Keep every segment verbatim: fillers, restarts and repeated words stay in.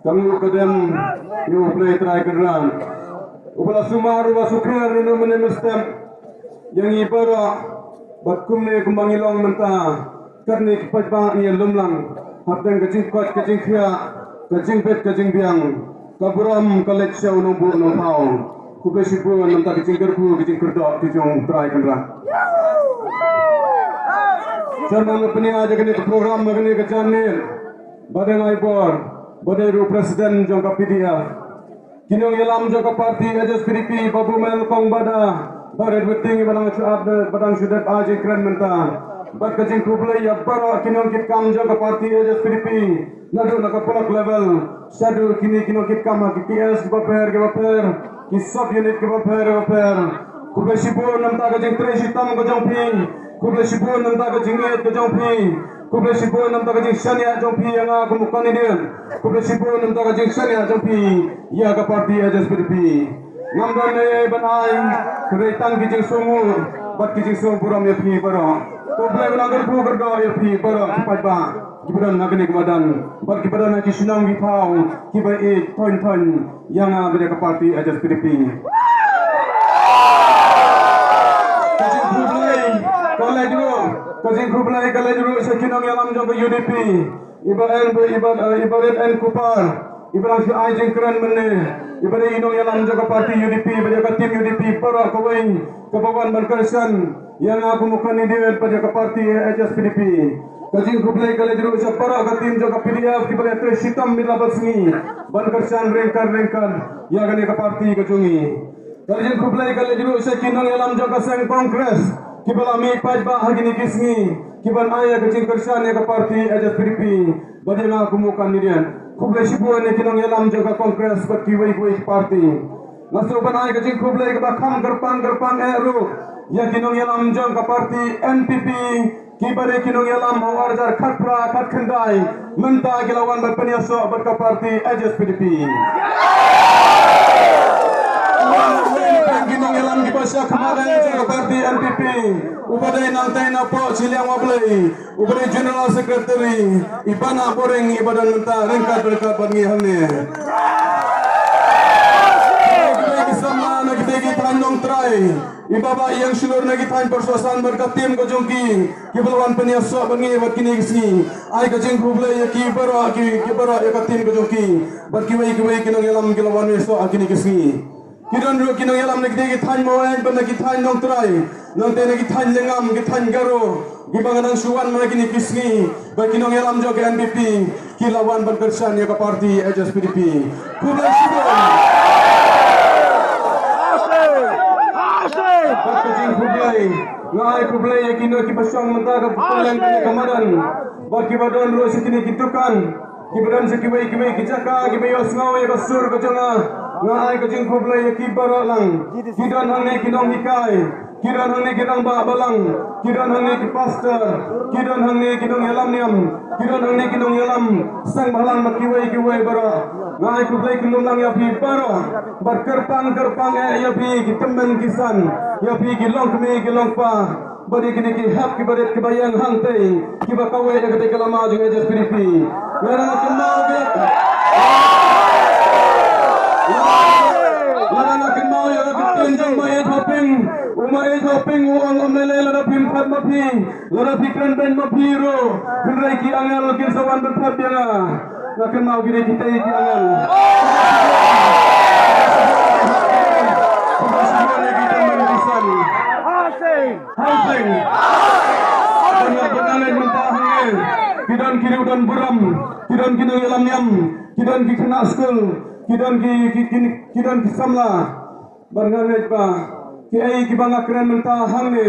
Kam ïoh ka dem ïa U Blei Trai Kynrad uba la sumar, uba sukher ïa u mynne mynstep ïa ngi baroh. Bad kumne kumba ngi long mynta, katne ki paidbah ngi ïalum lang hapdeng ka jingkoit ka jingkhiah, ka jingbit ka jingbiang, ka burom ka leit sha u nongbuh nongthaw. Khublei shibun namar ka jingkyrkhu ka jingkyrdoh ka jong U Trai Kynrad. Sha nang pynïaid ïa kane ka program ha kane ka janmiet, ba dei ngai bor, ba dei ruh president jong ka P D F. Ki nongïalam jong ka party H S P D P, Babu Mel Kong Bada, ba rit waiting ba dang shu ap, ba dang shu dep ai jingkren mynta. Bad ka jingkhublei ïa baroh ki nongkitkam jong ka party H S P D P, naduh na ka block level shaduh kine ki nongkitkam ha ki P S kiba pher kiba pher, ki sub unit kiba pher kiba pher. Khublei shibun namar ka jingtrei shitom ka jong phi. Khublei shibun namar ka jingïeit ka jong phi. Khublei shibun namar ka jingshaniah jong phi ïa nga kum u candidate. Khublei shibun namar ka jingshaniah jong phi ïa ka party H S P D P. Ngam don ei ei ban ai, hynrei tang ki jingsngewnguh bad ki jingsngewburom ïa phi baroh. Khublei ban kyrkhu kyrdoh ïa phi baroh ki paidbah kiba don ha kane ka madan bad kiba don ha ki shnong ki thaw kiba ïeit thon thon ïa nga bad ïa ka party H S P D P. Ka jingkhublei ka leit ruh, ka jingkhublei ka leit ruh sha ki nongïalam jong ka U D P. Iba en, iba, iba rit en kupar, iba dang shu ai jingkren mynne, iba dei i nongïalam jong ka party U D P, iba dei ka team U D P baroh kawei kaba wan ban kyrshan ïa nga kum u candidate bad ïa ka party H S P D P. Ka jingkhublei ka leit ruh sha baroh ka team jong ka P D F kiba la trei shitom miet la bad sngi ban kyrshan ryngkat ryngkat ïa kane ka party ka jong ngi. Ka jingkhublei ka leit ruh sha ki nongïalam jong ka seng Congress kiba la mih paidbah ha kine ki sngi kiban ai ïa ka jingkyrshan ïa ka party H S P D P bad ïa nga kum u candidate. Khublei shibun ïa ki nongïalam jong ka Congress bad kiwei kiwei ki party. Nga sngewbha ban ai ka jingkhublei kaba kham kyrpang kyrpang eh ruh ïa ki nongïalam jong ka party N P P, kiba dei ki nongïalam ha u ar hajar khatphra khatkhyndai, mynta ki la wan ban pynïasoh bad ka party H S P D P. Ki nongïalam kiba shah khmat eh jong ka party N P P, uba dei nangtei napoh shiliang U Blei, uba dei General Secretary, i Bah Nah Boring, iba don mynta ryngkat ryngkat bad ngi hangne. Ki samla na kita ki thaiñ Nongtrai, i Bah Bah Iang Shlur na ki thaiñ Pyrshah San bad ka team ka jong ki, kiba la wan pynïasoh bad ngi bad kine ki sngi. Ai ka jingkhublei ïa ki baroh, ki, ki baroh ïa ka team ka jong ki bad kiwei kiwei ki nongïalam ki la wan ïasoh ha kine ki sngi. Ki don ruh ki nongïalam na kita ki thaiñ Maweng bad na ki thaiñ Nongtrai, nangta na ki thaiñ Lyngngam, ki thaiñ Garo, kiba nga dang shu wan ma kine ki sngi, bad ki nongïalam jong ka N P P ki la wan ban kyrshan ïa ka party H S P D P. Khublei shibun. Bad ka jingkhublei, nga ai khublei ïa kino kiba shong mynta ka pyrleng kane ka madan, bad kiba don ruh sha kine ki dukan, kiba don sha kiwei kiwei ki jaka kiba ïohsngew ïa ka sur ka jong nga. Nga ai ka jingkhublei ïa ki baroh lang. Ki don hangne ki nonghikai, ki don hangne ki rangbah balang, ki don hangne ki pastor, ki don hangne ki nongïalam niam, ki don hangne ki nongïalam seng bhalang bad kiwei kiwei baroh. Nga ai khublei kynlum lang ïa phi baroh bad kyrpang kyrpang eh ïa phi ki tymmen ki san, ïa phi ki longkmie ki longkpa, bad ïa kine ki hep kiba rit kiba ïeng hangtei kiba kawei ïa katei ka lama jong H S P D P. Lada nga kynmaw ïa, lada nga kynmaw ïa ka ktien jong Maieit Hoping, u Maieit Hoping u ong, ym lei lei lada phim thep ma phi, lada phi kren beiñ ma phi ruh, hynrei ki angel kin sa wan ban thep ïa nga. Nga kynmaw kine kitei ki angel. Hang seng. Hang seng. Kane ka bynta mynta hangne, ki don ki riew don burom, ki don ki nongïalam niam, ki don ki khynnah skul, ki don ki, ki, ki, ki don ki samla. Bad nga ngeit ba kiei kiba nga kren mynta hangne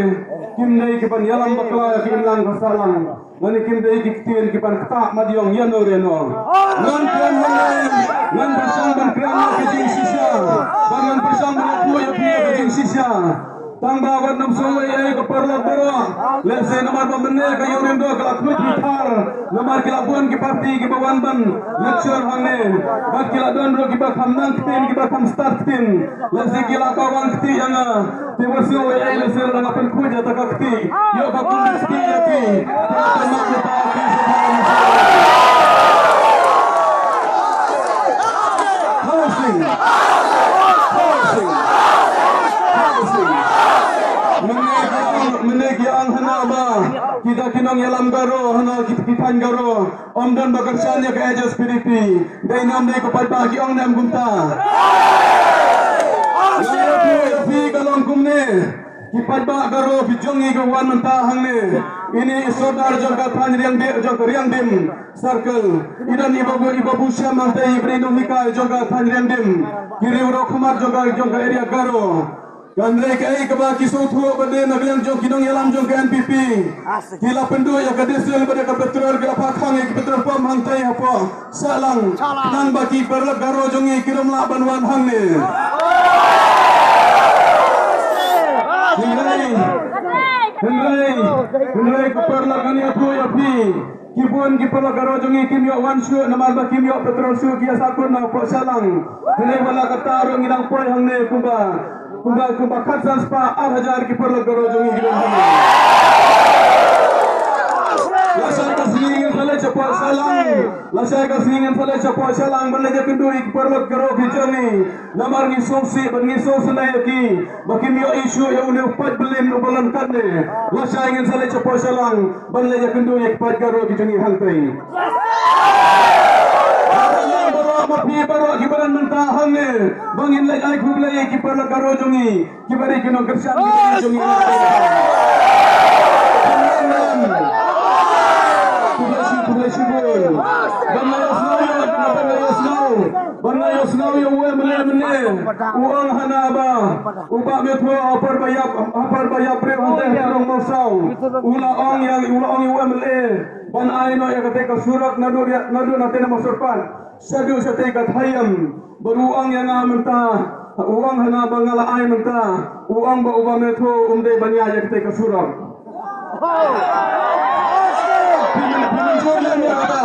kim dei kiban ïalam bakla ïa ka imlang ka sahlang. Lane kim dei ki ktien kiban ktah madiong ïano re no. Ngan kren hangne, ngan pyrshang ban kren ïa ka jingshisha, ba ngan pyrshang ban ïathuh ïa phi ïa ka jingshisha. Tang ba wat nym sngew ei ei ka paralok baroh. Lehse namar ba mynne ka ïing rim doh ka la khmih thar, namar ki la bun ki party kiba wan ban lecture hangne. Bad ki la don ruh kiba kham nang ktien, kiba kham stad ktien. Lehse ki la kawang kti ïa nga. Te wat sngew ei ei, lehse lada nga pynkhuid ïa kata ka kti, ïoh ba kum kti ïa ki. Te nga pynmih ïa kata ka kti. Ïa ong hana ba kita ki nongïalam Garo, hana kita ki thaiñ Garo, ym don ba kyrshan ïa ka H S P D P. Dei nam dei ka paidbah ki ong ne em kumta? Ïa phi, ïa phi ka long kumne. Ki paidbah Garo phi jong ngi ka wan mynta hangne. Ini i sordar jong ka thaiñ Riangdi-, jong ka Riangdim Circle. I don i babu, i babu Shyam hangtei, i briew nonghikai jong ka thaiñ Riangdim. Ki riew rok khmat jong ka, jong ka area Garo. Hynrei kaei kaba ki sngewthuh ba dei na ka liang jong ki nongïalam jong ka N P P. Ki la pynduh ïa ka diesel bad ïa ka petrol, ki la phah khang ïa ki petrol pump hangtei hapoh Sahlang. Nang ba ki paralok Garo jong ngi kim lah ban wan hangne. Hynrei, hynrei, hynrei ki paralok, ngan ïathuh ïa phi. Ki bun ki paralok Garo jong ngi kim ïoh wan shuh namar ba kim ïoh petrol shuh, ki ïa sah kut na pok Sahlang. Hynrei wat la katta ruh ngi dang poi hangne kumba, kumba, kumba khatsan spah ar hajar ki paralok Garo jong ngi ki don hangne. Lashai ka sngi ngin sa leit sha pok Sahlang. Lashai ka sngi ngin sa leit sha pok Sahlang ban leit ïakynduh ïa ki paralok Garo ki jong ngi. Namar ngi sngewsih bad ngi sngewsynei ïa ki ba kim ïoh issue ïa une u paid byllien uba lon katne. Lashai ngin sa leit sha pok Sahlang ban leit ïakynduh ïa ki paid Garo ki jong ngi hangtei. Baroh ma phi baroh kiba don mynta hangne ba ngin leit ai khublei ïa ki paralok Garo jong ngi. Kiba dei ki nongkyrshan ki jong ngi. Khublei shibun, khublei shibun. Ban nga ïohsngew, ban nga ïohsngew, ban nga ïohsngew ïa u M L A mynne. U ong hana ba u Bah Metho ha por ba ïap, ha por ba ïap briew hangtei ha Rong Mawsaw, u la ong ïa, u la ong ïa u M L A ban ai noh ïa katei ka surok naduh, naduh na tei na Mawsurpan shaduh shatei ka Thaiam. Bad u ong ïa nga mynta, u ong hana ba nga la ai mynta, u ong ba u Bah Metho um dei ban ïaid ïa katei ka surok. Phi myn-, phi mynjur lem ïa kata?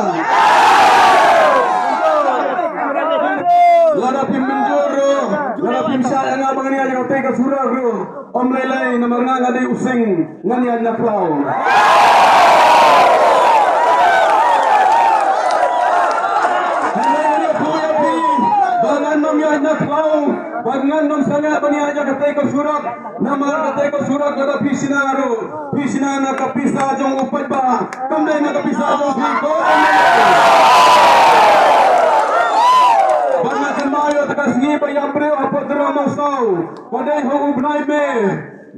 Lada phi mynjur ruh, lada phim shah ïa nga ba ngan ïaid ïa katei ka surok ruh, ym lei lei namar nga nga dei u sing. Ngan ïaid na khlaw. Hynrei ngan ïathuh ïa phi ba ngan nym ïaid na khlaw bad ngan nym sangeh ban ïaid ïa katei ka surok. Namar katei ka surok lada phi shna ruh, phi shna na ka pisa jong u paidbah, kam dei na ka pisa jong phi ko. Bad nga kynmaw ïa kata ka sngi ba ïap briew hapoh Rong Mawsaw, ka dei ha u bnai May.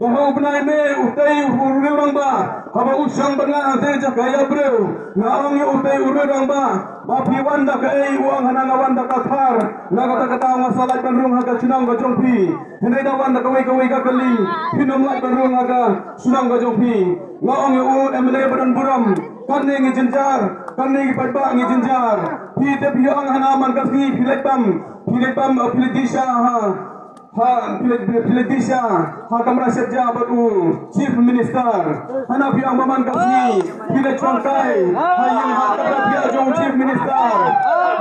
Ba ha u bnai May utei u riewrangbah haba u shong bad nga hangtei jaka ïap briew, nga ong ïa utei u riewrangbah ba phi wan da kaei, u ong hana nga wan da ka Thar. Na kata ka daw nga sa lait ban rung ha ka shnong ka jong phi. Hynrei da wan da kawei kawei ka kali, phin ym lait ban rung ha ka shnong ka jong phi. Nga ong ïa u M L A ba don burom, kane ngi jynjar, kane ngi paidbah ngi jynjar. Phi te phi ong hana man ka sngi phi leit bam, phi leit bam, phi leit disha ha Ha, phi leit, phi leit disha ha kamra shetja bad u Chief Minister. Hana phi ong ba man ka sngi phi leit shongkai ha ïing ha kamra phi jong u Chief Minister.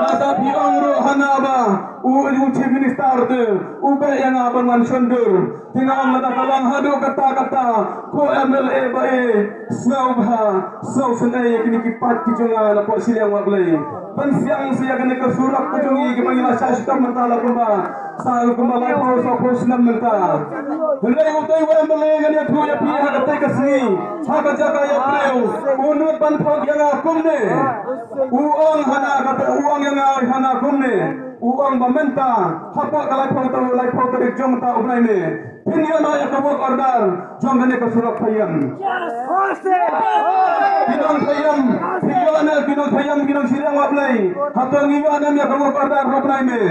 Nangta phi ong ruh hana ba u, u Chief Minister te u beh ïa nga ban wan shon dur. Te nga ong lada ka long haduh katta katta, ko M L A ba e, sngewbha sngewsynei ïa kine ki paid ki jong nga na pok shiliang Wah Blei. Pynsiang sa ïa kane ka surok ka jong ngi kiba ngi la shah shitom mynta la kumba sa kumba laiphew sawphew snem mynta. Hynrei utei u M L A ngan ïathuh ïa phi ha katei ka sngi, ha ka jaka ïap briew, u nud ban phok ïa nga kumne. U ong hana kata, u ong ïa nga hana kumne. U ong ba mynta hapoh ka laiphew tarik, laiphew tarik jong mynta u bnai May, phin ïoh noh ïa ka work order jong kane ka surok Thaiam. Ki nong Thaiam, phi ïoh ne ki nong Thaiam, ki nong shiliang Wah Blei? Hato ngi ïoh ne em ïa ka work order ha u bnai May?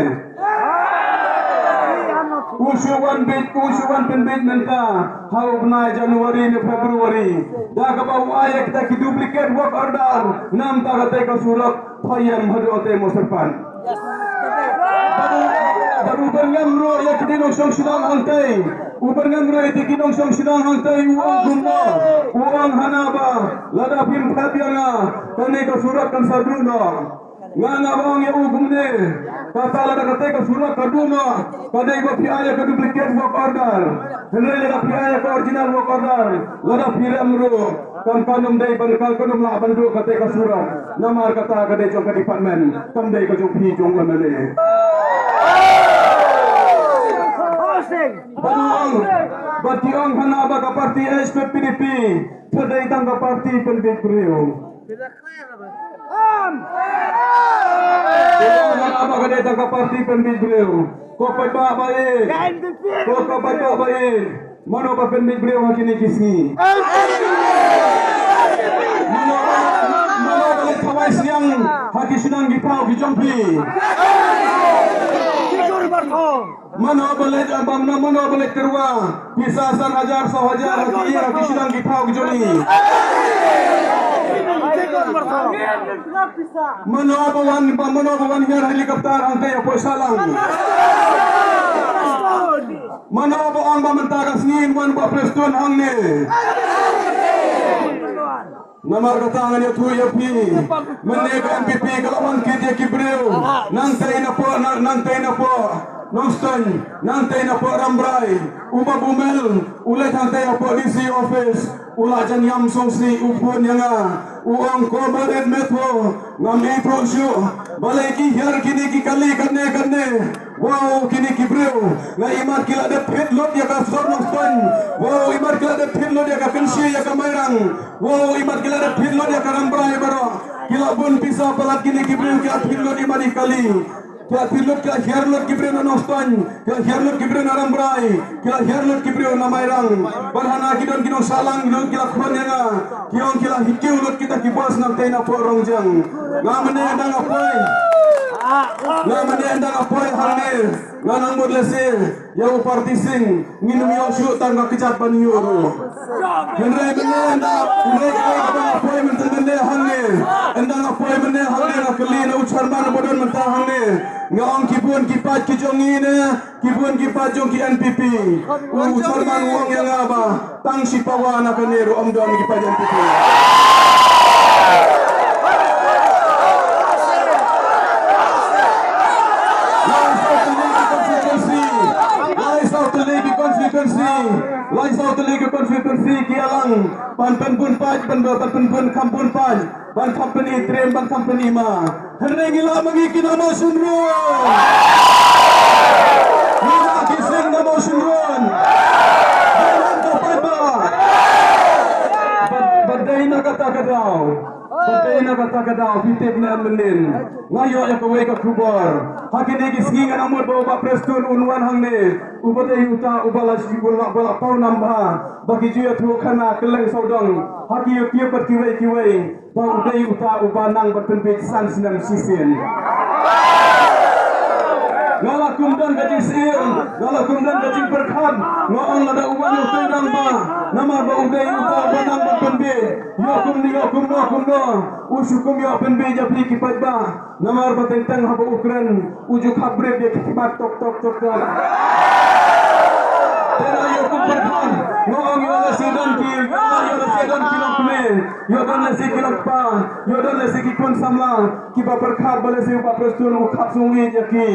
U shu wan bit, u shu wan pynbit mynta ha u bnai January ne February, da kaba u ai ïa kita ki duplicate work order namar katei ka surok Thaiam haduh katei Mawsurpan. Bad u, bad u byrngem ruh ïa kine nongshong shnong hangtei. U byrngem ruh ïa kine nongshong shnong hangtei, u ong kumno? U ong hana ba lada phim thep ïa nga, kane ka surok kan sa duh noh. Nga nga ong ïa u kumne, kata lada katei ka surok ka duh noh, ka dei ba phi ai ïa ka duplicate work order. Hynrei lada phi ai ïa ka original work order, lada phi rem ruh, kan, kan ym dei ban, kan, kan ym lah ban duh katei ka surok. Namar kata ka dei jong ka department, kam dei ka jong phi jong u M L A. Bad u ong, bad ki ong hana ba ka party H P P D P ka dei tang ka party pynbeit briew. Hana ba ka dei tang ka party pynbeit briew. Ko paidbah ba ïeit, ko ka paidbah ba ïeit, mano ba pynbeit briew ha kine ki sngi? Mano, mano ba leit thawai sniang ha ki shnong ki thaw ki jong phi? Mano ba leit, mano, mano ba leit tyrwa pisa san hajar, saw hajar ha ki ïing, ha ki shnong ki thaw ki jong ngi? Mano ba wan, mano ba wan hiar helicopter hangtei hapoh Sahlang? Mano ba ong ba mynta ka sngi yn wan Bah Prestone hangne? Namar kata ngan ïathuh ïa phi, mynne ka N P P ka la wan kit ïa ki briew nangtei napoh, nang, nangtei napoh Nongstoiñ, nangtei napoh Rambrai. U Bah Bumel u leit hangtei hapoh D C office, u la jan ïam sngewsih, u phone ïa nga, u ong, ko Bah Rit Metho, ngam ïathuh shuh balei ki hiar kine ki kali katne katne. Wow, kine ki briew, nga imat ki la dep phit lut ïa ka sor Nongstoiñ. Wow, imat ki la dep phit lut ïa ka Kynshi, ïa ka Mairang. Wow, imat ki la dep phit lut ïa ka Rambrai baroh. Ki la bun pisa palat kine ki briew, ki la phit lut imat i kali. Ki la phit lut, ki la hiar lut ki briew na Nongstoiñ, ki la hiar lut ki briew na Rambrai, ki la hiar lut ki briew na Mairang. Bad hana ki don ki nong Sahlang, ki don, ki la khot ïa nga, ki ong ki la hi kiew lut kita ki bus nangtei napoh Rongjiang. Nga mynne ynda nga poi, nga mynne ynda nga poi hangne, nga nang mut lehse ïa u Party Singh, ngin ym ïoh shuh tang ka kjat ban ïuh ruh. Hynrei mynne ynda, hynrei kaei kaba nga poi mynta mynne hangne, ynda nga poi mynne hangne, nga kylli na u chairman uba don mynta hangne. Nga ong, ki bun ki paid ki jong ngi ne, ki bun ki paid jong ki N P P. U chairman u ong ïa nga ba tang shi pawa na kane ruh ym don ki paid N P P. Lai saw tylli ki constituency, lai saw tylli ki constituency, lai saw tylli ki constituency ki ïalang ban pynbun paid, ban, ban pynbun kham bun paid, ban kham pyni triem, ban kham pyni ma. Hynrei ngi lah ma ngi ki nongmawshynrut. Ngi lah ki seng nongmawshynrut. Ba wan ka paidbah. Ba, ba dei na kata ka daw. Ba dei na kata ka daw, phi tip ne em mynnin. Nga ïoh ïa kawei ka khubor. Ha kine ki sngi nga nang mut ba u Bah Prestone un wan hangne. Uba dei uta uba la, uba la, uba la paw nam bha ba ki ju ïathuh khana kylleng sawdong ha ki YouTube bad kiwei kiwei. Ba u dei uta uba nang ban pynbeit san snem shisien. Nga la kum don ka jingsngewsih, nga la kum don ka jingpyrkhat, nga ong lada u wan u tei rangbah, namar ba u dei uta uba nang ban pynbeit. Ïoh kumno, ïoh kumno, kumno, u shu kum ïoh pynbeit ïa phi ki paidbah. Namar ba teng teng haba u kren u ju khap briew ïa ki khmat tok tok tok tok. Te nga ïoh kum pyrkhat, nga ong ïoh lehse don ki, ïoh lehse don ki longkmie, ïoh don lehse ki longkpa, ïoh don lehse ki khun samla kiba pyrkhat ba lehse u Bah Prestone u khap sngewsih ïa ki.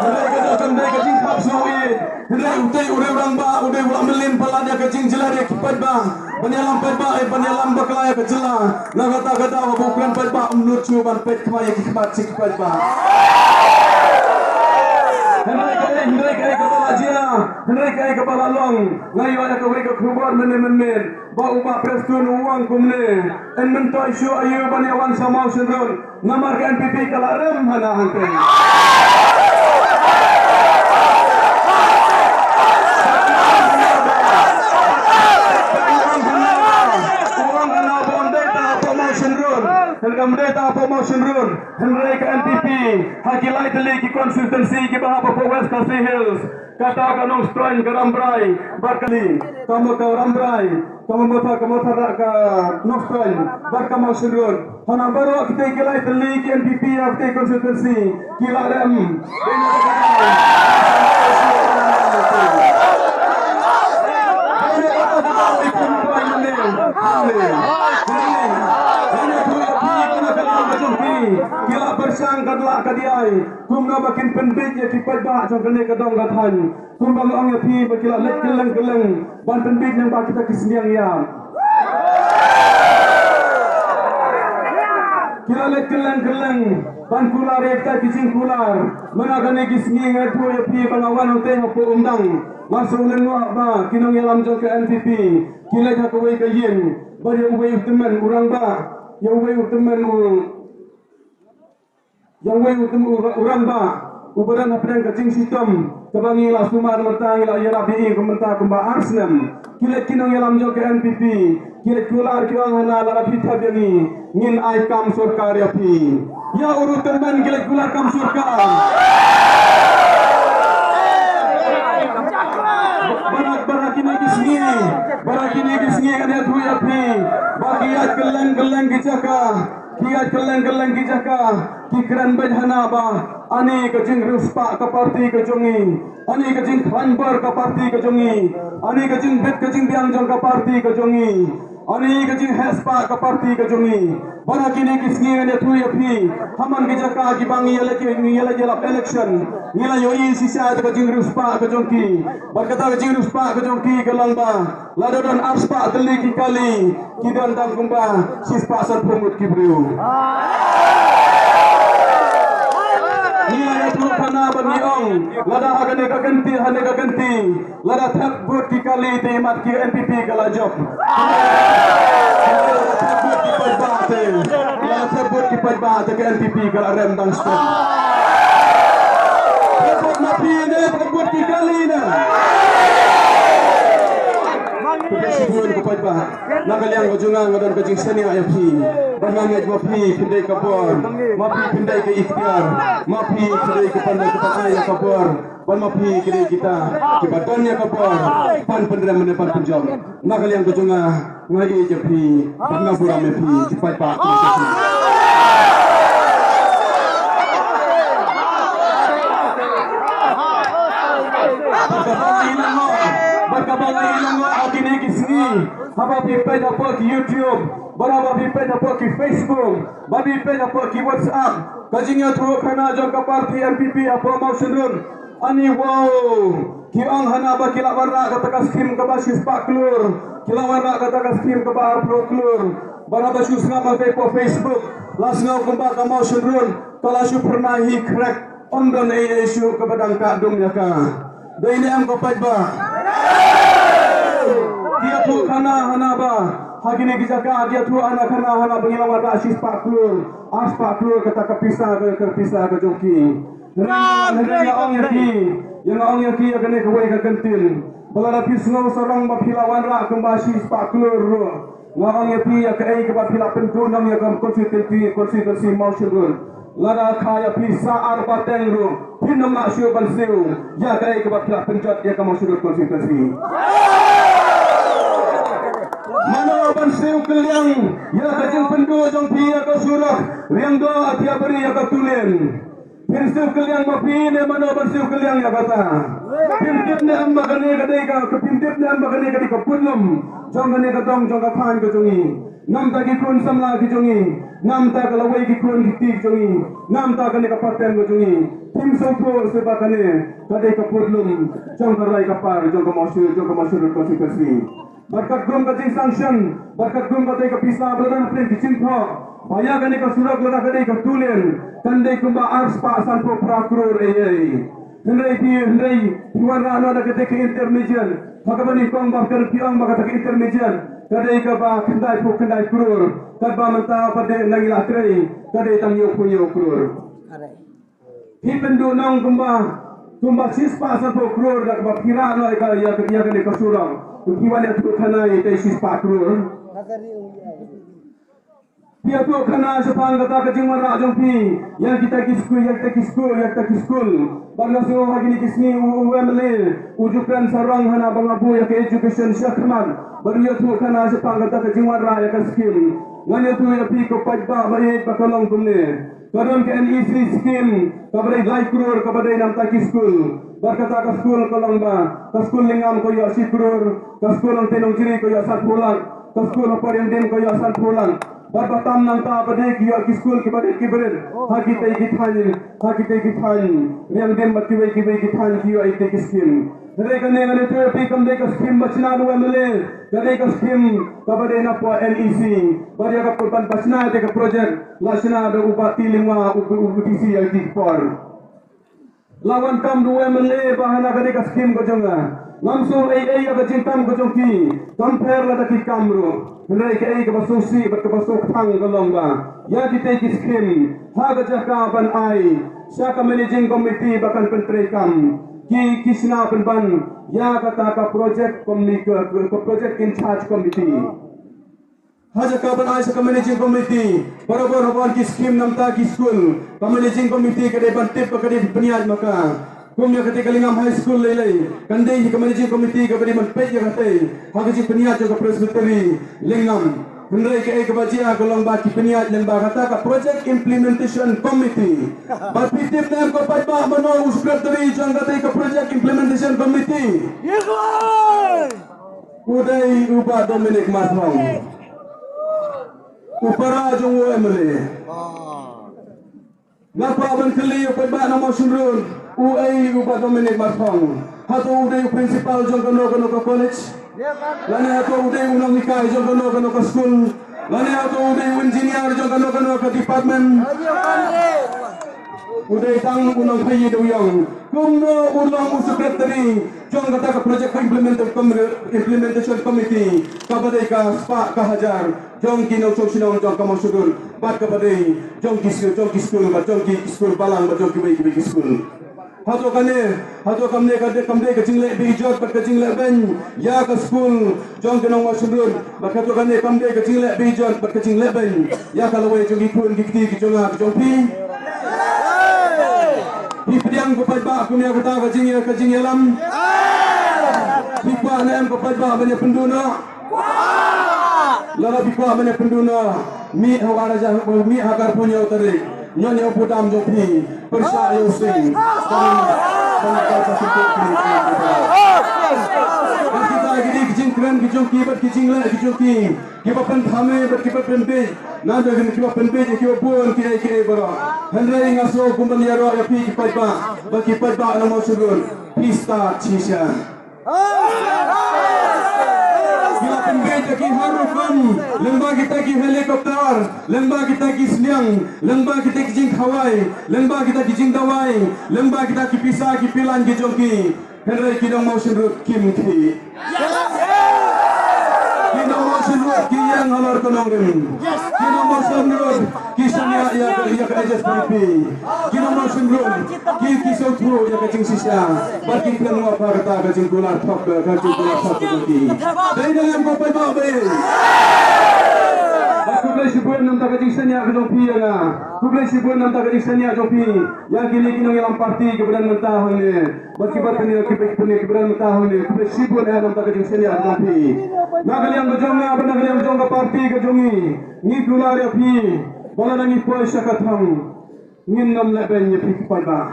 Hynrei ka dei, ka dei ka jingkhap sngewsih. Hynrei utei u riew rangbah u dei u la mlien palat ïa ka jingjylliew ïa ki paidbah. Ban ïalam paidbah, eh, ban ïalam bakla ïa ka jylla. Na kata ka daw haba u kren paidbah um nud shuh ban peit khmat ïa ki khmat sha ki paidbah. Hynrei kaei, hynrei kaei kaba la jia, hynrei kaei kaba la long. Nga ïoh ïa kawei ka khubor mynne mynmiet ba u Bah Prestone u ong kumne, yn myntoi shuh aïu ban ïa wan sha Mawshynrut. Namar ka N P P ka la rem hana hangtei. U ong hana ba ym dei tang hapoh Mawshynrut. Hynrei kam dei tang hapoh Mawshynrut. Hynrei ka N P P ha ki lai tylli ki constituency kiba hap hapoh West Khasi Hills. Kata ka Nongstoiñ, ka Rambrai bad ka Kali, ka mo-, ka Rambrai, ka Mawthadraishan, ka Nongstoiñ bad ka Mawshynrut. Hana baroh kitei ki lai tylli ki N P P ha kitei constituency ki la rem. Ki la pyrshang ka dlak ka diai. Kumno ba kin pynbeit ïa ki paidbah jong kane ka dong ka thaiñ. Kumba nga ong ïa phi ba ki la leit kylleng kylleng ban pynbeit lyngba kita ki sniang ïam. Ki la leit kylleng kylleng ban kular ïa kita ki jingkular. Mynta kane ki sngi nga ïathuh ïa phi ba nga wan utei hapoh Umdang. Nga sngewlyngngoh ba ki nongïalam jong ka N P P ki leit ha kawei ka ïing bad ïa uwei u tymmen u rangbah, ïa uwei u tymmen u ïa uwei u tymmen u ra-, u rangbah uba don hapdeng ka jingshitom kaba ngi la sumar mynta, ngi la ïarap ïa i mynta kumba ar snem. Ki leit ki nongïalam jong ka N P P ki leit kular, ki ong hana, lada phi thep ïa ngi, ngin ai kam sorkar ïa phi. Ïa u ruh tymmen ki leit kular kam sorkar. Bad ha, bad ha kine ki sngi, bad ha kine ki sngi ngan ïathuh ïa phi ba ki ïaid kylleng kylleng ki jaka, ki ïaid kylleng kylleng ki jaka, ki kren beit hana ba ani ka jingriewspah ka party ka jong ngi, ani ka jingkhlaiñ bor ka party ka jong ngi, ani ka jingbit ka jingbiang jong ka party ka jong ngi, ani ka jingheh spah ka party ka jong ngi. Bad ha kine ki sngi ngan ïathuh ïa phi, ha man ki jaka kiba ngi ïaleit, ngi ïaleit ïalap election, ngi la ïohi shisha ïa ka jingriewspah ka jong ki. Bad kata ka jingriewspah ka jong ki ka long ba lada don arspah tylli ki kali, ki don tang kumba shispah sanphew ngut ki briew. Ngi la ïathuh khana bad ngi ong, lada ha kane ka kynti, ha kane ka kynti, lada thep vote ki kali te imat ki N P P ka la jop. Lada thep vote ki paidbah te, lada thep vote ki paidbah te ka N P P ka la rem dang stet. Thep vote ma phi ne, thep vote ki kali ne. Phi ka shibun ka paidbah. Na ka liang ka jong nga nga don ka jingshaniah ïa phi. Ba nga ngeit ma phi phin dei ka bor, ma phi phin dei ka ikhtiar, ma phi phin dei ka pan, ka pan ai ïa ka bor. Ba ma phi ki dei kita kiba don ïa ka bor ban pynrem ne ban pynjop. Na ka liang ka jong nga nga ïeit ïa phi bad nga burom ïa phi ki paidbah. Bad kaba ngi la ïoh, bad kaba ngi la ïoh ha kine ki sngi, haba phi peit hapoh ki YouTube, bad haba phi peit hapoh ki Facebook, bad phi peit hapoh ki WhatsApp, ka jingïathuh khana jong ka party N P P hapoh Mawshynrut, ani wow, ki ong hana ba ki la wanrah kata ka skim kaba shispah klur, ki la wanrah kata ka skim kaba arphew klur. Bad haba shu sngap hangtei hapoh Facebook, la sngew kumba ka Mawshynrut ka la shu phyrnai hi khrek. Ym don ei ei shuh kaba dang ka dum ïa ka. Dei ne em ko paidbah? Ki ïathuh khana hana ba ha kine ki jaka ki ïathuh hana khana hana ba ngi la wanrah shispah klur, arspah klur kata ka pisa, ka pisa ka jong ki. Hynrei, hynrei nga ong ïa ki, ïa nga ong ïa ki ïa kane kawei ka kyntien. Ba lada phi sngew sarong ba phi la wanrah kumba shispah klur ruh, nga ong ïa phi ïa kaei kaba phi la pynduh nong ïa ka constituency, constituency Mawshynrut. Lada kha ïa phi sa ar bateng ruh, phin ym lah shuh ban siew ïa kaei kaba phi la pynjot ïa ka Mawshynrut constituency. Mano ban siew kylliang ïa ka jingpynduh jong phi ïa ka surok Riangdo Athiabari ïa ka Tulin? Phin siew kylliang ma phi ne mano ban siew kylliang ïa kata? Phin tip ne em ba kane ka dei ka, phin tip ne em ba kane ka dei ka putlum jong kane ka dong jong ka thaiñ ka jong ngi? Namta ki khun samla ki jong ngi, namta ka lawei ki khun ki kti ki jong ngi, namta kane ka pateng ka jong ngi, phim sngewthuh shuh ba kane ka dei ka putlum jong ka rai ka par jong ka Mawshynrut, jong ka Mawshynrut constituency. Bad katkum ka jingsanction, bad katkum katei ka pisa ba la don hapdeng ki jingthoh ba ïa kane ka surok lada ka dei ka two lane kan dei kumba arspah sanphew phra klur ei ei. Hynrei phi, hynrei phi wanrah noh da katei ka intermediate, ha kaba nyngkong ba ka, phi ong ba kata ka intermediate ka dei kaba khyndaiphew khyndai klur, katba mynta pat de nang ïa la trei ka dei tang hynñiewphew hynñiew klur. Phi pynduh nong kumba, kumba shispah sanphew klur da kaba phi rah noh ïa ka, ïa ka, ïa kane ka surok. Phi wan ïathuh khana ïa tei shispah klur. Phi ïathuh khana shaphang kata ka jingwanrah jong phi ïa kita ki skul, ïa kita ki skul, ïa kita ki skul. Bad nga sngew ha kine ki sngi u, u M L A u ju kren sarong hana ba nga buh ïa ka education shakhmat. Bad u ïathuh khana shaphang kata ka jingwanrah ïa ka skim. Ngan ïathuh ïa phi ko paidbah ba ïeit ba ka long kumne. Ka don ka N E C scheme kaba dei lai klur kaba dei namta ki skul. Bad kata ka skul ka long ba ka skul Lyngngam ka ïoh shi klur, ka skul Nongtei Nongjri ka ïoh sanphew lak, ka skul hapoh Riangdim ka ïoh sanphew lak. Bad ba tam nangta ba dei ki ïoh ki skul kiba dei kiba rit ha kitei ki thaiñ, ha kitei ki thaiñ Riangdim bad kiwei kiwei ki thaiñ ki ïoh itei ki scheme. Hynrei kane ngan ïathuh ïa phi kam dei ka skim ba shna da u M L A, ka dei ka skim kaba dei na pdeng N E C. Bad ïa ka pud ban ba shna ïa ka project la shna da u Bah T. Lyngwa, u, u D C ïa ki por. La wan kam da u M L A ba hana ka dei ka skim ka jong nga. Ngam sngew ei ei ïa ka jingkam ka jong ki. Kam pher lada ki kam ruh. Hynrei kaei kaba sngewsih bad kaba sngewkthang ka long ba ïa kitei ki skim ha ka jaka ban ai sha ka managing committee ba kan pyntreikam, ki, ki shna pynban ïa kata ka project commi-, ka, ka, ka project in charge committee. Ha jaka ban ai sha ka managing committee, barabor haba wan ki skim na bynta ki skul, ka managing committee ka dei ban tip bad ka dei ban pynïaid ma ka. Kum ïa katei ka Lyngngam High School lei lei, kan dei hi ka managing committee kaba dei ban peit ïa katei ha ka jingpynïaid jong ka Presbytery Lyngngam. Hynrei kaei kaba jia ka long ba ki pynïaid lyngba kata ka project implementation committee. Ba phi tip ne em ko paidbah mano u secretary jong katei ka project implementation committee? U dei u Bah Dominic Marthong, u para jong u M L A. Nga kwah ban kylli ïa u paidbah na Mawshynrut, u ei u Bah Dominic Marthong? Hato u dei u principal jong kano kano ka college? Lane hato u dei u nonghikai jong kano kano ka skul? Lane hato u dei u engineer jong kano kano ka department? U dei tang u nongpeit da u ïong. Kumno u long u secretary jong kata ka project implementation com-, implementation committee, kaba dei ka spah ka hajar jong ki nongshong shnong jong ka Mawshynrut, bad kaba dei jong ki skul, jong ki skul, bad jong ki skul balang, bad jong kiwei kiwei ki skul. Hato kane, hato kam dei ka, kam dei ka jingleh beh jot bad ka jingleh beiñ ïa ka skul jong ki nong Mawshynrut? Bad hato kane kam dei ka jingleh beh jot bad ka jingleh beiñ ïa ka lawei jong ki khun ki kti ki jong nga ki jong phi? Phi pdiang ko paidbah kum ïa kata ka jingïa, ka jingïalam? Phi kwah ne em ko paidbah ban ïa pynduh noh? Lada phi kwah ban ïa pynduh noh, mih ha u ar hajar, mih ha ka arphew hynñiew tarik. Ñion ïa u budam jong phi, pyrshah ïa u sing. Bad kita ki dei ki jingkren ki jong ki bad ki jingleh ki jong ki, kiba pynthame bad kiba pynbeit. Nangta kiba pynbeit ïa kiba bun kiei kiei baroh. Hynrei nga sngew kum ban ïaroh ïa phi ki paidbah, bad ki paidbah na Mawshynrut, phi stad shisha. Ki la pynbeit ïa ki har rukom, lyngba kita ki helicopter, lyngba kita ki sniang, lyngba kita ki jingkhawai, lyngba kita ki jingdawai, lyngba kita ki pisa ki plan ki jong ki. Hynrei ki nong Mawshynrut kim khih. Ki nong Mawshynrut ki ïeng halor ka nongrim. Ki nong Mawshynrut ki shaniah ïa ka, ïa ka H S P D P. Ki nong Mawshynrut ki, ki sngewthuh ïa ka jingshisha. Bad ki kren wat ha kata ka jingkular thok, ka jingkular thok ka jong ki. Dei ne em ko paidbah ba ïeit? Bad khublei shibun namar ka jingshaniah ka jong phi ïa nga. Khublei shibun namar ka jingshaniah jong phi ïa kine ki nongïalam party kiba don mynta hangne. Bad kiba pynïaid, kiba pynïaid, kiba don mynta hangne, khublei shibun eh namar ka jingshaniah jong phi. Na ka liang ka jong nga bad na ka liang jong ka party ka jong ngi, ngi kular ïa phi ba lada ngi poi sha ka thong, ngin nym lehbeiñ ïa phi ki paidbah.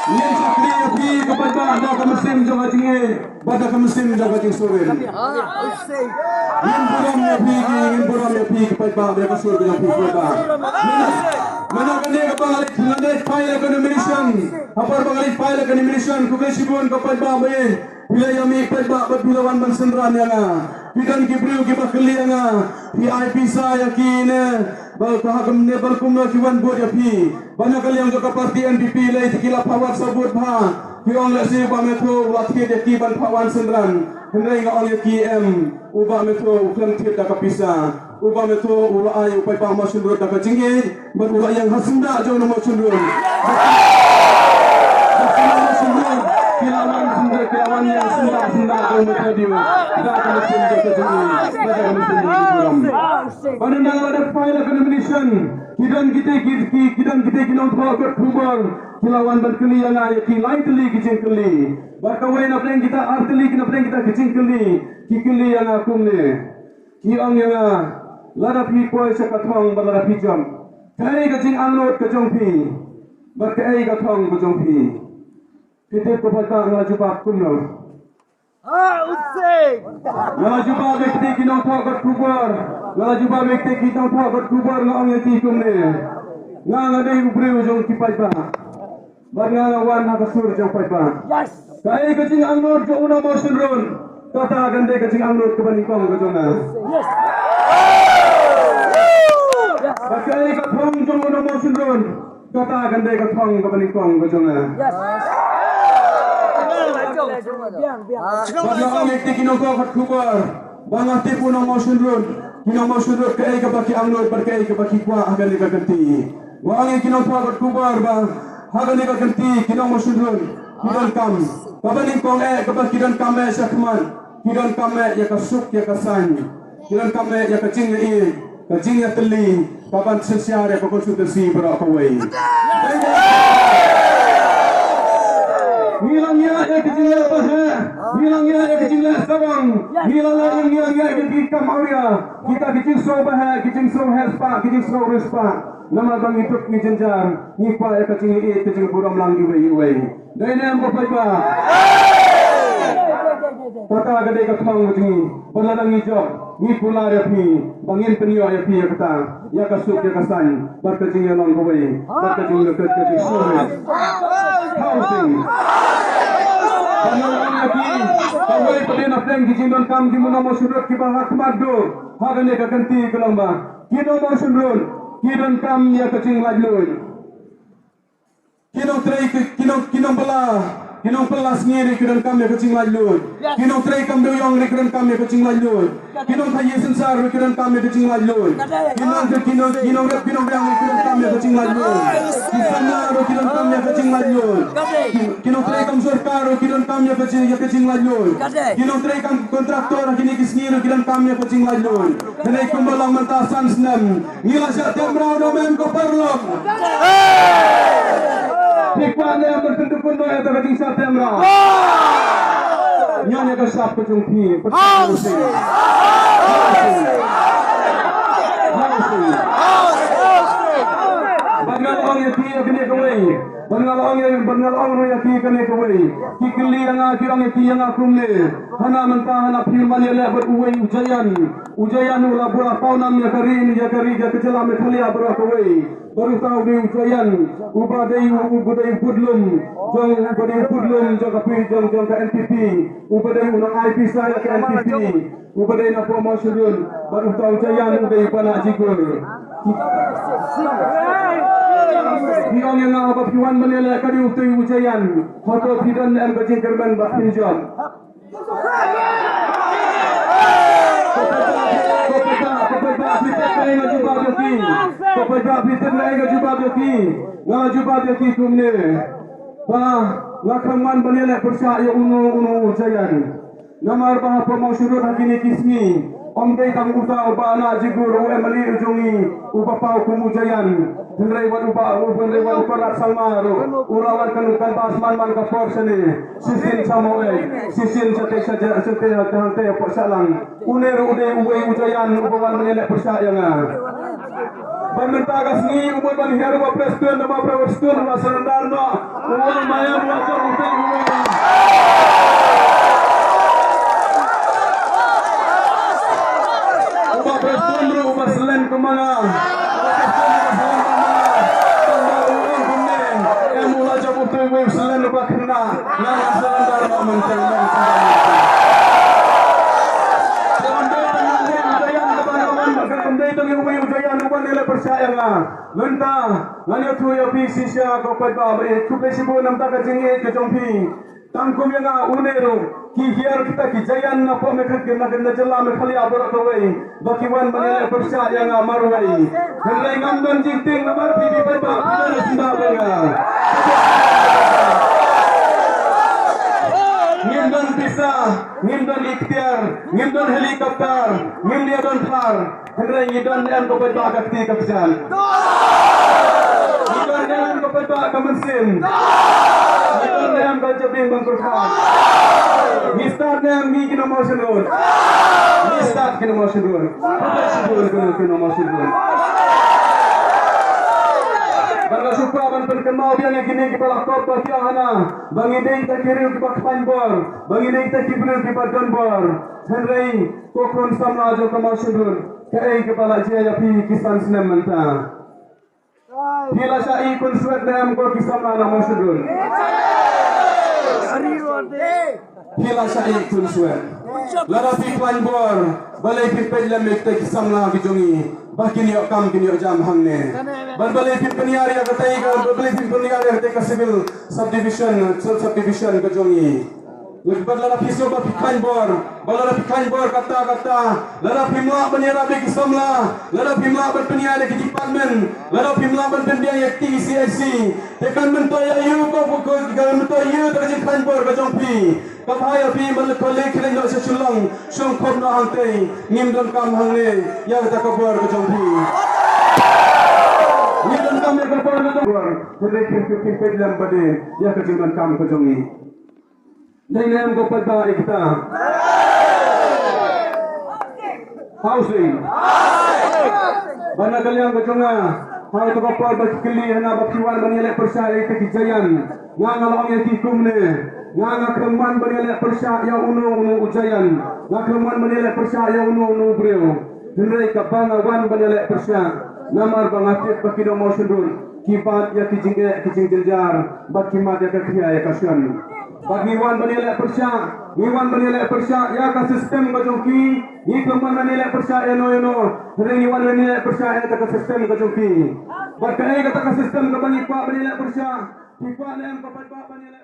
Ngin shakri ïa phi ki paidbah da ka mynsiem jong ka jingïeit bad da ka mynsiem jong ka jingsurim. Ngin burom ïa phi ki, ngin burom ïa phi ki paidbah da ka sur ka jong phi ki paidbah. Mynta, mynta kane kaba nga leit, nga leit file ïa ka nomination. Ha por ba nga leit file ïa ka nomination, khublei shibun ko paidbah ba ïeit. Phi la ïa mih paidbah bad phi la wan ban synran ïa nga. Phi don ki briew kiba kylli ïa nga, phi ai pisa ïa ki ne ba ka ha kumne, ba kumno ki wan vote ïa phi. Ba na ka liang jong ka party N P P lei te ki la phah wad sabut bha. Ki ong lehse u Bah Metho u la thied ïa ki ban phah wan synran. Hynrei nga ong ïa ki em, u Bah Metho u khlem thied da ka pisa. U Bah Metho u la ai u paidbah Mawshynrut da ka jingïeit bad u la ïeng ha syndah jong u Mawshynrut. Bad ki nong Mawshynrut ki la wan syndah, ki la wan ïeng syndah, syndah jong u Metho Diew da ka mynsiem jong ka jingïeit bad da ka mynsiem jong ka jingburom. Bad ynda nga la dep file ïa ka nomination, ki don kita ki, ki, ki don kita ki nongthoh kot khubor ki la wan ban kylli ïa nga ïa ki lai tylli ki jingkylli. Bad kawei na pdeng kita ar tylli ki, na pdeng kita ki jingkylli, ki kylli ïa nga kumne. Ki ong ïa nga, lada phi poi sha ka thong bad lada phi jop, kaei ka jingangnud ka jong phi bad kaei ka thong ka jong phi? Phi tip ko paidbah nga la jubab kumno? Nga la jubab ïa kita ki nongthoh kot khubor. Nga la jubab ïa kita ki nongthoh kot khubor, nga ong ïa ki kumne. Nga, nga dei u briew jong ki paidbah. Bad nga nga wan ha ka sur jong paidbah. Yes. Kaei ka jingangnud jong u nongmawshynrut? Kata kan dei ka jingangnud kaba nyngkong ka jong nga. Yes. Bad kaei ka thong jong u nongmawshynrut? Kata kan dei ka thong kaba nyngkong ka jong nga. Yes. Biang, biang. Bad nga ong ïa ki nongthoh khubor ba nga tip u nongmawshynrut, ki nongmawshynrut kaei kaba ki angnud bad kaei kaba ki kwah ha kane ka kynti. Nga ong ïa ki nongthoh khubor ba ha kane ka kynti ki nongmawshynrut ki donkam kaba nyngkong eh, kaba ki donkam eh shakhmat, ki donkam eh ïa ka suk ïa ka saiñ, ki donkam eh ïa ka jingïaieit, ka jingïatylli, kaban synshar ïa ka constituency baroh kawei. Ngi la ngiah ïa ka jingleh paheh, ngi la ngiah ïa ka jingleh sarong, ngi la leh ïa ngi la ngiah ïa ki kam awria, kita ki jingsngew baheh, ki jingsngew heh spah, ki jingsngew riewspah. Namar ba ngi duk ngi jynjar, ngi kwah ïa ka jingïaieit, ka jingburom lang iwei iwei. Dei ne em ko paidbah? Kata ka dei ka thong ka jong ngi. Bad lada ngi jop, ngi kular ïa phi ba ngin pynïoh ïa phi ïa kata, ïa ka suk ïa ka saiñ, bad ka jingïalong kawei, bad ka jingleh ka jingsngew. Housing. Bad nga ong ïa phi, kawei pat na pdeng ki jingdonkam ki nongmawshynrut kiba ha khmat dur ha kane ka kynti ka long ba ki nongmawshynrut ki donkam ïa ka jinglaitluid. Ki nongtrei ki, ki nong, ki nongbylla, ki nongbylla sngi ruh ki donkam ïa ka jinglaitluid. Yes. Ki nongtrei kam dewïong ruh ki donkam ïa ka jinglaitluid. Ki nongthaei synsar ruh ki donkam ïa ka jinglaitluid. Ki nong, ki nong, ki nongrep ki nongriang ruh ki donkam ïa ka jinglaitluid. Ki samla ruh ki donkam ïa ka jinglaitluid. Ki, ki nongtrei kam sorkar ruh ki donkam ïa ka jing, ïa ka jinglaitluid. Ki nongtrei kam kontraktor ha kine ki sngi ruh ki donkam ïa ka jinglaitluid. Kane kumba long mynta san snem. Ngi la shah teh mraw ne em ko paralok? Phi kwah ne em ban pyndukun noh ïa ka jingshah teh mraw? Ngan ïa ka shap ka jong phi. Bad nga la ong ïa phi ïa kane kawei. Bad nga la ong ïa, bad nga la ong ruh ïa phi kane kawei. Ki kylli ïa nga, ki ong ïa phi ïa nga kumne. Hana mynta hana phi man ïaleh bad uwei u Jayan. U Jayan u la buh pawnam ïa ka ri, ïa ka ri, ïa ka jylla Meghalaya baroh kawei. Bad uta u dei u Jayan, uba dei u, uba dei u budlum jong, uba dei u budlum jong ka pi, jong, jong ka N P P. Uba dei u nang ai pisa ïa ka N P P. Uba dei na pdeng Mawshynrut. Bad uta u Jayan u dei u Bah Najigur. Phi ong ïa nga haba phi wan ban ïaleh ka dei uta u Jayan. Hato phi don ne em ka jingkyrmen ba phin jop? Ko paidbah, ko paidbah, ko paidbah, phi tip kaei nga jubab ïa ki. Ko paidbah, phi tip kaei nga jubab ïa ki. Nga jubab ïa ki kumne. Ba nga khlem wan ban ïaleh pyrshah ïa uno uno u Jayan. Namar ba hapoh Mawshynrut ha kine ki sngi. Ym dei tang uta u Bah Najigur u M L A u jong ngi uba paw kum u Jayan. Hynrei wat u Bah, u, hynrei wat u Conrad Sangma ruh u la wan kan, kan bas man man ka por shane. Shisien sha Mawei, shisien shatei sha ja, shatei hangtei hapoh Shahlang. Une ruh u dei uwei u Jayan uba wan ban ïaleh pyrshah ïa nga. Ban mynta ka sngi u mut ban hiar u Bah Prestone, u Bah Prestone u la surrender noh. U ong ma ïa u la jop u tei u ong. U Bah Prestone ruh uba slen kum ma nga. U Bah Prestone uba slen kum ma nga. Tang ba u ong kumne, em u la jop u tei uwei u slen uba khynnah. Nga nga surrender noh mynta, mynta. Ym dei tang uwei u Jayan uba nga wan, ym dei tang uwei u Jayan uba ïaleh pyrshah ïa nga. Mynta ngan ïathuh ïa phi shisha ko paidbah ba ïeit, khublei shibun namar ka jingïeit ka jong phi. Tang kum ïa nga une ruh ki hiar kita ki Jayan na pdeng Meghalaya, na ka jylla Meghalaya baroh kawei ba ki wan ban ïaleh pyrshah ïa nga marwei. Hynrei ngam don jingtieng namar phi, phi paidbah phi don ha syndah bad nga. Ngim don pisa, ngim don ikhtiar, ngim don helicopter, ngim don Thar. Hynrei ngi don ne em ko paidbah ka kti ka kjat? Ngi don ne em ko paidbah ka mynsiem? Ngi don ne em ka jabieng ba kyrpang? Ngi stad ne em ngi ki nongmawshynrut? Ngi stad ki nongmawshynrut. Khublei shibun ki nongmawshynrut. Bad nga shu kwah ban pynkynmaw biang ïa kine kiba la kop ba ki ong hana ba ngi dei kita ki briew kiba khlaiñ bor, ba ngi dei kita ki briew kiba don bor. Hynrei ko khun samla jong ka Mawshynrut, kaei kaba la jia ïa phi ki san snem mynta? Phi la shah ïeh khunswet ne em ko ki samla na Mawshynrut? Phi la shah ïeh khunswet. Lada phi khlaiñ bor balei phi peit lem ïa kita ki samla ki jong ngi ba kin ïoh kam kin ïoh jam hangne? Bad balei phi pynïar ïa kata ka, balei phi pynïar ïa kata ka civil subdivision, sub subdivision ka jong ngi? Bad lada phi sngewbha phi khlaiñ bor, bad lada phi khlaiñ bor kata kata, lada phim lah ban ïarap ïa ki samla, lada phim lah ban pynïar ïa ki department, lada phim lah ban pynbiang ïa ki C I C, te kan myntoi ïa u ko ko ko kan myntoi ïa ka jingkhlaiñ bor ka jong phi. Ka bha ïa phi ban leit college, leit noh sha Shillong, shong khop noh hangtei, ngim donkam hangne ïa kata ka bor ka jong phi. Ngim donkam ïa ka bor ka jong phi. Te leit phi phi phi peit lem bad ïa ka jingdonkam ka jong ngi. Dei ne em ko paidbah ïa kita? Housing. Bad na ka liang ka jong nga, ha kata ka por ba ki kylli hana ba ki wan ban ïaleh pyrshah ïa kita ki giant, nga nga la ong ïa ki kumne. Nga nga khlem wan ban ïaleh pyrshah ïa uno uno u giant. Nga khlem wan ban ïaleh pyrshah ïa uno uno u briew. Hynrei kaba nga wan ban ïaleh pyrshah, namar ba nga tip ba ki nong Mawshynrut ki bat ïa ki jingeh ki jingjynjar bad ki mad ïa ka khia ïa ka shan. Bad ngi wan ban ïaleh pyrshah, ngi wan ban ïaleh pyrshah ïa ka system ka jong ki. Ngi khlem wan ban ïaleh pyrshah ïano ïano, hynrei ngi wan ban ïaleh pyrshah ïa ka system ka jong ki. Bad kaei kata ka system kaba ngi kwah ban ïaleh pyrshah? Ki kwah ne em ko paidbah ban ïaleh